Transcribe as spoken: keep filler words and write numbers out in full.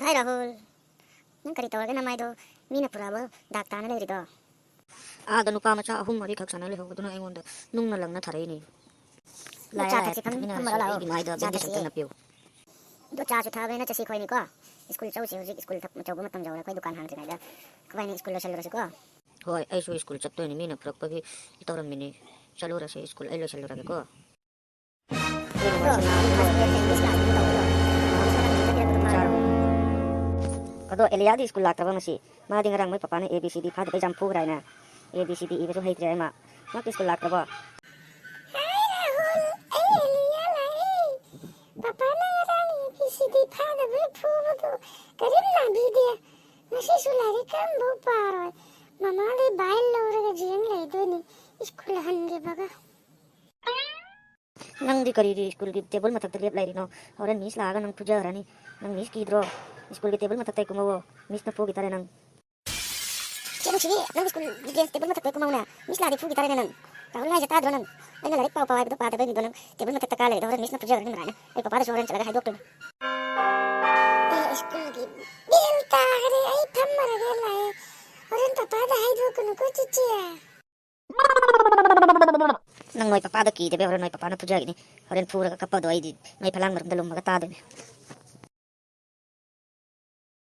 ꯑꯩ ꯔꯥꯍꯨꯜ, ꯅꯪ ꯀꯔꯤ ꯇꯧꯔꯒꯦ ꯅꯃꯥꯏꯗꯣ ꯃꯤꯅ ꯄꯨꯔꯛꯑꯕ ꯗꯥꯛ ꯇꯥꯅ ꯂꯩꯔꯤꯗꯣ? ꯑꯥꯗ ꯅꯨꯄꯥ ꯃꯆꯥ ꯑꯍꯨꯝ ꯃꯔꯤꯈꯛ ꯁꯥꯟꯅ ꯂꯩꯍꯧꯕꯗꯨꯅ ꯑꯩꯉꯣꯟꯗ ꯅꯨꯡꯅ ꯂꯪꯅ ꯊꯥꯔꯛꯏꯅꯦ꯫ ꯑꯗꯨ ꯂꯥꯏ ꯆꯥ ꯂꯥꯏ ꯊꯛꯁꯤ ꯐꯝ-, ꯊꯛꯃꯤꯟꯅꯔꯁꯤ, ꯐꯝꯃꯔ ꯂꯥꯛꯑꯣ꯫ ꯑꯩꯒꯤ ꯃꯥꯏꯗ ꯆꯥ ꯕꯦꯟꯗꯦꯖ ꯊꯛꯁꯤ꯫ ꯑꯝꯇ ꯅꯞꯄꯤꯌꯨ꯫ ꯑꯗꯨ ꯆꯥꯁꯨ ꯊꯛꯑꯕꯅꯤꯅ ꯆꯠꯁꯤ ꯑꯩꯈꯣꯏꯅꯤꯀꯣ꯫ ꯁ꯭ꯀꯨꯜ ꯆꯧꯁꯤ ꯍꯧꯖꯤꯛ, ꯁ꯭ꯀꯨꯜ ꯊꯛ-, ꯆꯧꯕ ꯃꯇꯝ ꯌꯧꯔꯦ꯫ ꯑꯩꯈꯣꯏ ꯗꯨꯀꯥꯟ ꯍꯥꯡꯗ꯭ꯔꯤꯉꯩꯗ ꯑꯩꯈꯣꯏꯅꯤ ꯁ꯭ꯀꯨꯜ ꯂꯣꯏꯁꯤꯜꯂꯨꯔꯁꯤꯀꯣ꯫ ꯍꯣꯏ, ꯑꯩꯁꯨ ꯁ꯭ꯀꯨꯜ ꯆꯠꯇꯣꯏꯅꯤ꯫ ꯃꯤꯅ ꯄꯨꯔꯛꯄꯒꯤ ꯇꯧꯔꯝꯃꯤꯅꯤ꯫ ꯆꯠꯂꯨꯔꯁꯤ ꯁ꯭ꯀꯨꯜ, ꯑꯩ ꯂꯣꯏꯁꯤꯜꯂꯨꯔꯒꯦꯀꯣ꯫ ꯑꯗꯣ ꯑꯦꯂꯤꯌꯥꯗꯤ ꯁ꯭ꯀꯨꯜ ꯂꯥꯛꯇ꯭ꯔꯕ ꯉꯁꯤ? ꯃꯥꯗꯤ ꯉꯔꯥꯡ ꯃꯣꯏ ꯄꯄꯥꯅ A B C D ꯐꯥꯗꯕꯩ ꯌꯥꯝ ꯐꯨꯈ꯭ꯔꯦ ꯍꯥꯏꯅ꯫ A B C D ꯏꯕꯁꯨ ꯍꯩꯇ꯭ꯔꯦ ꯃꯥ꯫ ꯃꯥꯗꯤ ꯁ꯭ꯀꯨꯜ ꯂꯥꯛꯇ꯭ꯔꯕꯣ? ꯍꯥꯏ ꯔꯥꯍꯨꯜ, ꯑꯩ ꯑꯦꯂꯤꯌꯥ ꯂꯥꯛꯏ꯫ ꯄꯄꯥꯅ ꯉꯔꯥꯡ A B C D ꯐꯥꯗꯕꯩ ꯐꯨꯕꯗꯨ ꯀꯔꯤꯝ ꯂꯥꯛꯄꯤꯗꯦ꯫ ꯉꯁꯤꯁꯨ ꯂꯥꯏꯔꯤꯛ ꯀꯔꯝꯐꯥꯎ ꯄꯥꯔꯣꯏ꯫ ꯃꯃꯥꯗꯤ ꯕꯥꯏ ꯂꯧꯔꯒ ꯌꯦꯡ ꯂꯩꯗꯣꯏꯅꯤ ꯁ꯭ꯀꯨꯜ ꯍꯟꯈꯤꯕꯒ꯫ ꯅꯪꯗꯤ ꯀꯔꯤꯒꯤ ꯁ꯭ꯀꯨꯜꯒꯤ ꯇꯦꯕꯜ ꯃꯊꯛꯇ ꯂꯦꯞ ꯂꯩꯔꯤꯅꯣ? ꯍꯣꯔꯦꯟ ꯃꯤꯁ ꯂꯥꯛꯑꯒ ꯅꯪ ꯐꯨꯖꯈ꯭ꯔꯅꯤ꯫ ꯅꯪ ꯃꯤꯁ ꯀꯤꯗ꯭ꯔꯣ? ꯁ꯭ꯀꯨꯜꯒꯤ ꯇꯦꯕꯜ ꯃꯊꯛꯇ ꯀꯨꯝꯍꯧꯋꯣ꯫ ꯃꯤꯁꯅ ꯐꯨꯈꯤ ꯇꯥꯔꯦ ꯅꯪ꯫ ꯆꯦ ꯅꯨꯡꯁꯤꯕꯤ, ꯅꯪ ꯁ꯭ꯀꯨꯜꯒꯤ ꯕꯦꯟꯁ ꯇꯦꯕꯜ ꯃꯊꯛꯇ ꯀꯨꯝꯍꯧꯅꯦ꯫ ꯃꯤꯁ ꯂꯥꯛꯑꯗꯤ ꯐꯨꯈꯤ ꯇꯥꯔꯦꯅꯦ ꯅꯪ꯫ ꯔꯥꯍꯨꯜ ꯍꯥꯏꯁꯦ ꯇꯥꯗ꯭ꯔꯣ ꯅꯪ? ꯑꯩꯅ ꯂꯥꯏꯔꯤꯛ ꯄꯥꯎ ꯄꯥꯎ ꯍꯥꯏꯕꯗꯣ ꯄꯥꯗꯕꯩꯅꯤꯗꯣ ꯅꯪ ꯇꯦꯕꯜ ꯃꯊꯛꯇ ꯀꯥ ꯂꯩꯗꯣ꯫ ꯍꯣꯔꯦꯟ ꯃꯤꯁꯅ ꯐꯨꯖꯈ꯭ꯔꯅꯤ ꯃꯔꯥꯏꯅ꯫ ꯑꯩ ꯄꯄꯥꯗꯁꯨ ꯍꯣꯔꯦꯟ ꯆꯠꯂꯒ ꯍꯥꯏꯗꯣꯛꯇꯣꯏꯅꯤ꯫ ꯑꯦ, ꯁ꯭ꯀꯨꯜꯒꯤ ꯕꯦꯜ ꯇꯥꯈ꯭ꯔꯦ꯫ ꯑꯩ ꯐꯝꯃꯔꯒꯦ ꯂꯥꯛꯑꯦ꯫ ꯍꯣꯔꯦꯟ ꯄꯄꯥꯗ ꯍꯥꯏꯗꯣꯛꯀꯅꯨꯀꯣ ꯆꯤꯆꯦ꯫ ꯅꯪ ꯅꯣꯏ ꯄꯄꯥꯗ ꯀꯤꯗꯕꯩ ꯍꯣꯔꯦꯟ ꯅꯣꯏ ꯄꯄꯥꯅ ꯐꯨꯖꯈꯤꯅꯤ꯫ ꯍꯣꯔꯦꯟ ꯐꯨꯔꯒ ꯀꯞꯄꯗꯣ ꯑꯩꯗꯤ ꯃꯩ ꯐꯂꯥꯡ ꯃꯔꯨꯝꯗ ꯂꯨꯝꯃꯒ ꯇꯥꯗꯣꯏꯅꯤ꯫